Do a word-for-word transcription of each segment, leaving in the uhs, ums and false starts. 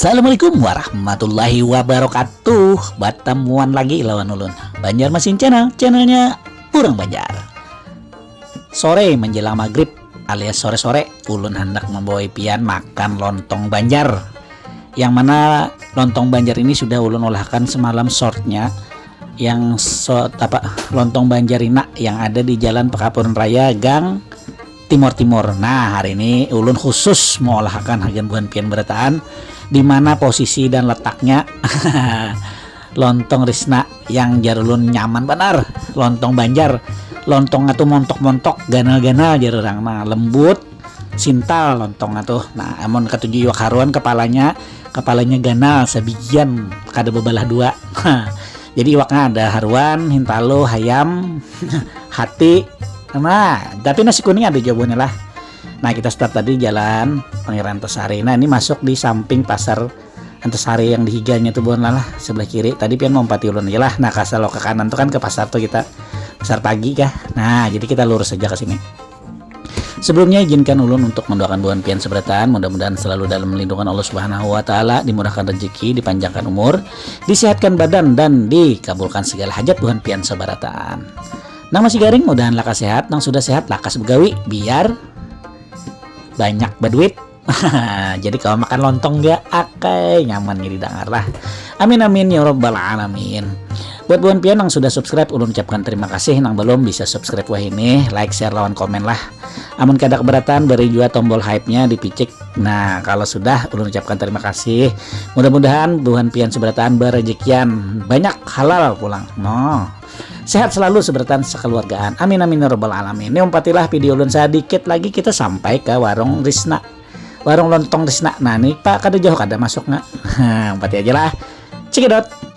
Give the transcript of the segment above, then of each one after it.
Assalamualaikum warahmatullahi wabarakatuh. Batamuan lagi lawan ulun, Banjarmasin Channel, channelnya urang Banjar. Sore menjelang maghrib alias sore-sore, ulun handak membawai pian makan lontong Banjar. Yang mana lontong Banjar ini sudah ulun olahkan semalam shortnya, yang short apa, lontong Banjarina yang ada di Jalan Pekapuran Raya, Gang Timur-Timur. Nah, hari ini ulun khusus meolahakan hagan buhan pian berataan, di mana posisi dan letaknya lontong Risna yang jar ulun nyaman banar. Lontong Banjar, lontongnya tuh montok-montok, ganal-ganal jar orang, nah, lembut, sintal lontongnya tuh. Nah, amun katuju iwak haruan, kepalanya, kepalanya ganal sabigian, kada bebalah dua. Jadi iwaknya ada haruan, hintalu, hayam, hati. Nah, tapi nasi kuning ada jua buhannya lah. Nah, kita start tadi jalan Pangeran Antasari. Nah, ini masuk di samping pasar Antasari yang di higanya tuh buhan lah, sebelah kiri. Tadi pian maumpati ulun aja lah. Nah, kasar lo ke kanan tuh kan ke pasar tuh kita. Pasar pagi kah? Nah, jadi kita lurus aja ke sini. Sebelumnya, izinkan ulun untuk mendoakan buhan pian seberataan, mudah-mudahan selalu dalam lindungan Allah Subhanahu wa Ta'ala, dimurahkan rezeki, dipanjangkan umur, disehatkan badan, dan dikabulkan segala hajat buhan pian seberataan. Nang masih garing, mudahan lakas sehat, nang sudah sehat, lakas begawi, biar banyak berduit. Jadi, kalau makan lontong dia, akai, nyaman jadi dangar lah. Amin, amin, ya rabbal alamin. Buat buhan pian yang sudah subscribe, ulun ucapkan terima kasih. Nang belum, bisa subscribe wahini, like, share, lawan komen lah. Amun kada keberatan, beri jua tombol hype-nya dipicik. Nah, kalau sudah, ulun ucapkan terima kasih. Mudah-mudahan buhan pian seberataan berejekian banyak, halal pulang. No. Sehat selalu seberataan sekeluargaan. Amin, amin, ya rabbal alamin. Ini umpatilah video ulun, sedikit lagi kita sampai ke warung Risna. Warung lontong Risna. Nah, ini, Pak, kada jauh kada masuknya. Umpati aja lah. Cekidot.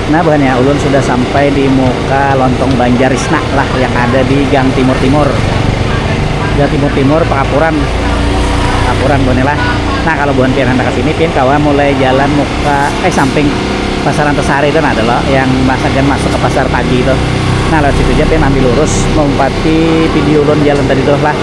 Nah, buhannya, ulun sudah sampai di muka Lontong Banjar Risna lah, yang ada di Gang Timur-Timur. Gang Timur-Timur, Pangapuran. Pangapuran, buhannya lah. Nah, kalau buhan pian handak ke sini, pian kawa mulai jalan muka, eh, samping Pasar Antasari itu, nah, ada lo, yang masakan masuk ke pasar pagi itu. Nah, lewat situ aja, pian ambil lurus, meumpati video ulun jalan tadi tuh lah,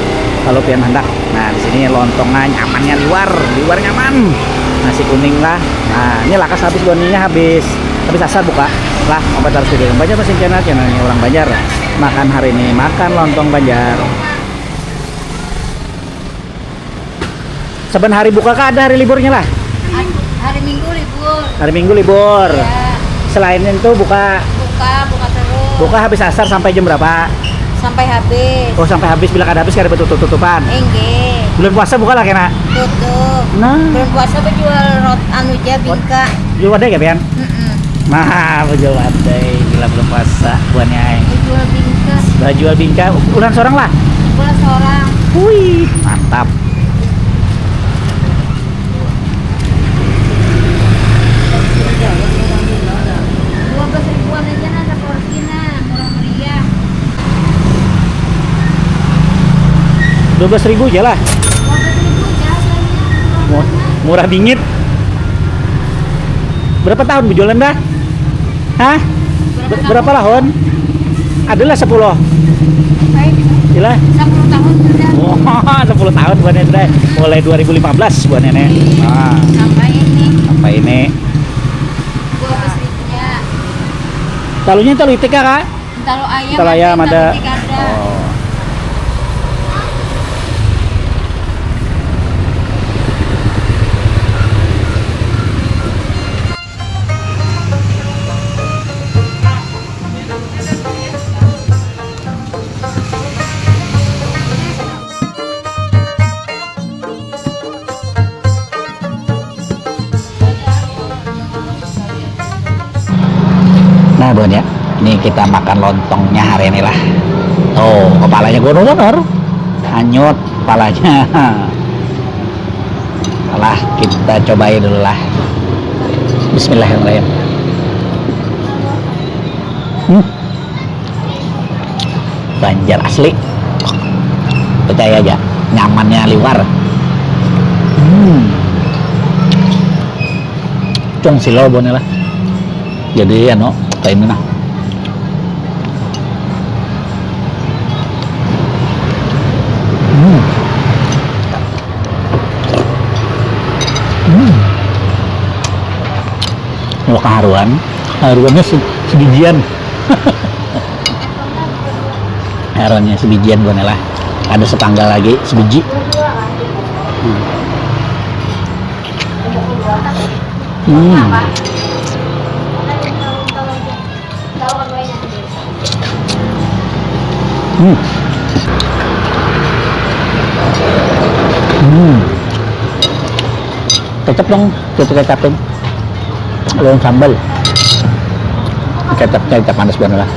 kalau pian handak. Nah, di sini lontongnya nyamannya liwar, liwar nyaman. Nasi kuning lah. Nah, ini lakas habis, buhannya habis, habis asar buka. Lah, obat harus video Banjarmasin Channel, channelnya urang Banjar. Makan hari ini, makan lontong Banjar. Saban hari buka kah, ada hari liburnya lah? Hari Minggu libur. Hari Minggu libur. Iya. Selain itu buka? Buka, buka terus. Buka habis asar sampai jam berapa? Sampai habis. Oh, sampai habis. Bila kada habis, kada betutup-tutupan? Enggak. Bulan puasa buka lah kena? Tutup. Nah. Bulan puasa bejual rot anu ja, bingka. Jual wadai ya, Pian? Mm-mm. Nah, bejual wadai bila belum puasa, buhannya, eh. Bejual bingka. Bejual bingka. Bulan seorang lah? Bulan seorang. Wih, mantap. Dua belas ribuan aja nah, seporsi nah, murah meriah. Dua belas ribu aja lah. Dua belas ribu aja harganya, murah banget. Murah bingit. Berapa tahun berjualan dah? Hah? Berapa tahun? Berapa tahun? Adalah sepuluh. Baik. Gila. Sepuluh tahun sudah. Wah, sepuluh tahun buhannya sudah. Mulai dua ribu lima belas buhannya nih. Nah. Sampai ini. Sampai ini. Dua belas ribunya. Talunya talu itik kah, Kak? Talu ayam. Talu ayam ada, ada. Talu itik ada. Oh. Buhan ya, ini kita makan lontongnya hari ini lah. Oh, kepalanya gunung benar. Hanyut kepalanya. Lah, kita cobain dulu lah. Bismillahirrahmanirrahim. Hmm. Banjar asli. Percaya aja, nyamannya liwar. Hmm. Cung silo buhannya lah. Jadi anu, kayak ini nah. Hmm. Hmm. Kalau kaharuan, kaharuannya se- sebijian. Kaharuannya sebijian buhannya lah. Ada sepanggal lagi, sebiji. Hmm. Hmm. Hmm. Hmm. Kecap dong, kecap kecapin. Lawan sambal. Kecap, kecap manis banget lah.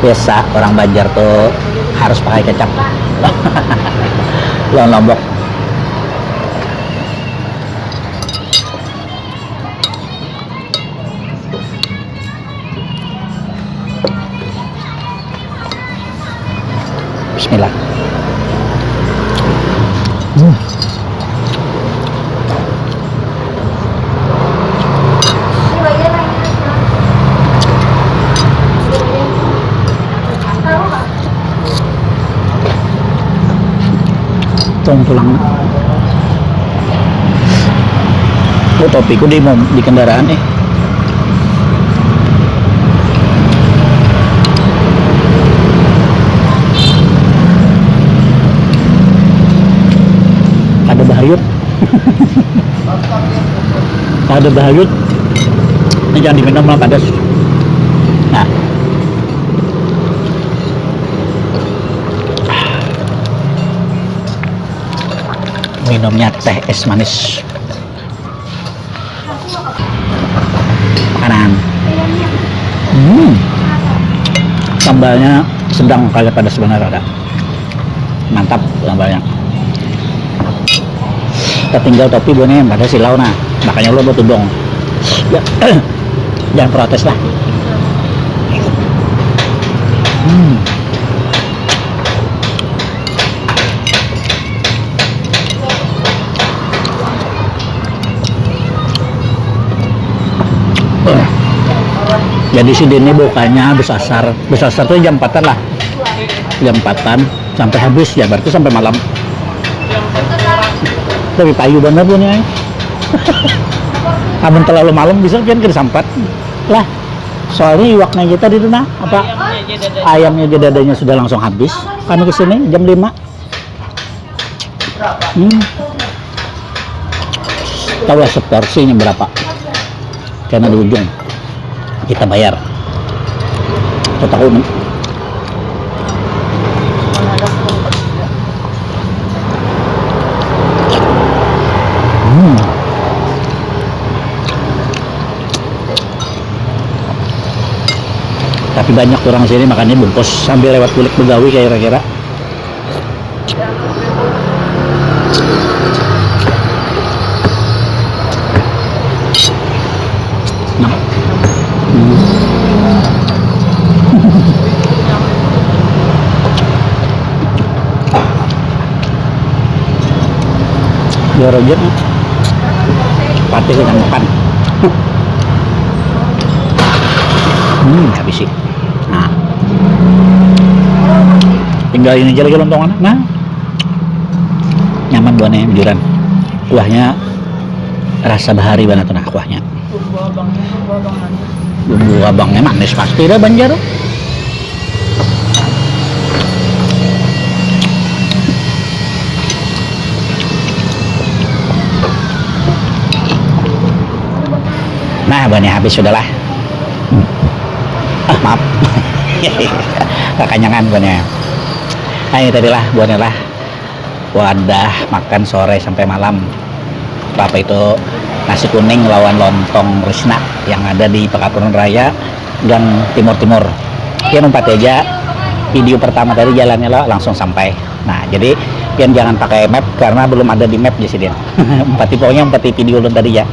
Biasa orang Banjar tuh harus pakai kecap. Lawan lombok. Bismillah. Hmm. Tong tulang. Oh, topiku di mom- di kendaraan eh. Ada bahayut. Ada bahayut. Ini jangan diminum lah, padas. Nah. Minumnya teh es manis. Makanan. Hmm. Sambalnya sedang, kayak pada sebenarnya ada. Mantap sambalnya. Tertinggal topi buhannya yang pada silau nah. Makanya lo buat tudung. Ya. Jangan protes lah. Hmm. Jadi si Dini bukanya besasar, besasar tuh jam empatan lah, jam empatan sampai habis ya, berarti sampai malam. Tapi payu banget ini. Amun terlalu malam bisa pian kada sampat lah. Soalnya iwaknya kita di sana apa, ayamnya aja dadanya sudah langsung habis. Kami kesini jam lima. Hmm. Tahu lah seporsinya berapa? Karena di ujung kita bayar. Kita tahu nih. Hmm. Tapi banyak orang sini makannya bungkus sambil lewat kulik begawi kira-kira. Nah. Hmm. Biar aja patih kita makan. Hmm, habis sih. Nah. Tinggal ini aja lagi lontongan. Nah. Nyaman buahnya, bujuran. Kuahnya rasa bahari banget tuh nah kuahnya. Bumbu abangnya manis pasti dah Banjar. Nah, buahnya habis sudahlah. Ah, maaf. Kekenyangan buahnya. Nah, ini tadilah buahnya lah. Wadah makan sore sampai malam. Apa itu, nasi kuning lawan lontong Risna yang ada di Pekapuran Raya. gang timur-timur. Pian umpati aja video pertama tadi jalannya lo langsung sampai. Nah, jadi pian jangan pakai map karena belum ada di map di sini. Umpati pokoknya umpati video ulun tadi ya.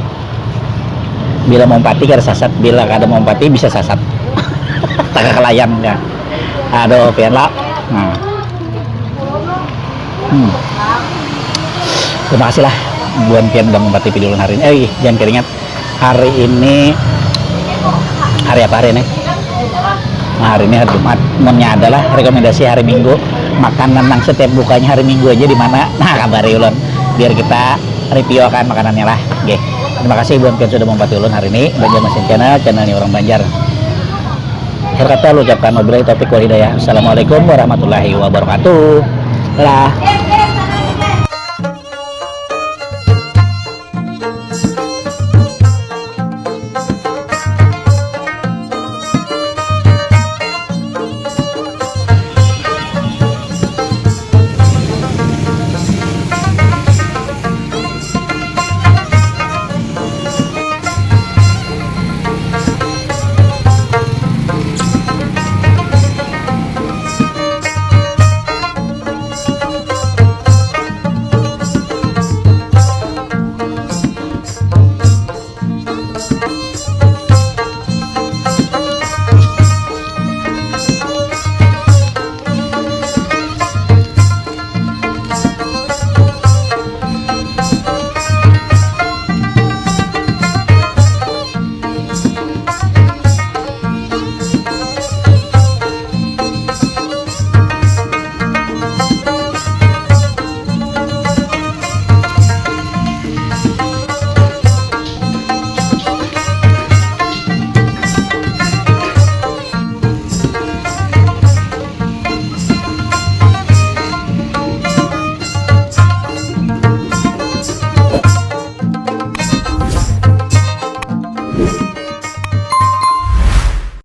Bila mau umpati kada sasat, bila kada mau umpati bisa sasat. Taga kalayan ya. Aduh, pian lah. Nah. Hmm. Terima kasih lah buat pian udah umpati video ulun hari ini. Eh, jangan keringat. Hari ini hari apa hari ini? Nah, hari ini hari Jumat. Munnya adalah rekomendasi hari Minggu, makanan yang setiap bukanya hari Minggu aja di mana? Nah, kabari ulun biar kita review akan makanannya lah. Oke. Terima kasih buat pian sudah umpati ulun hari ini. Banjar Mesin Channel, channelnya orang Banjar. Akhir kata lu ucapkan wabillahi taufiq wal hidayah. Assalamualaikum warahmatullahi wabarakatuh. Dadah.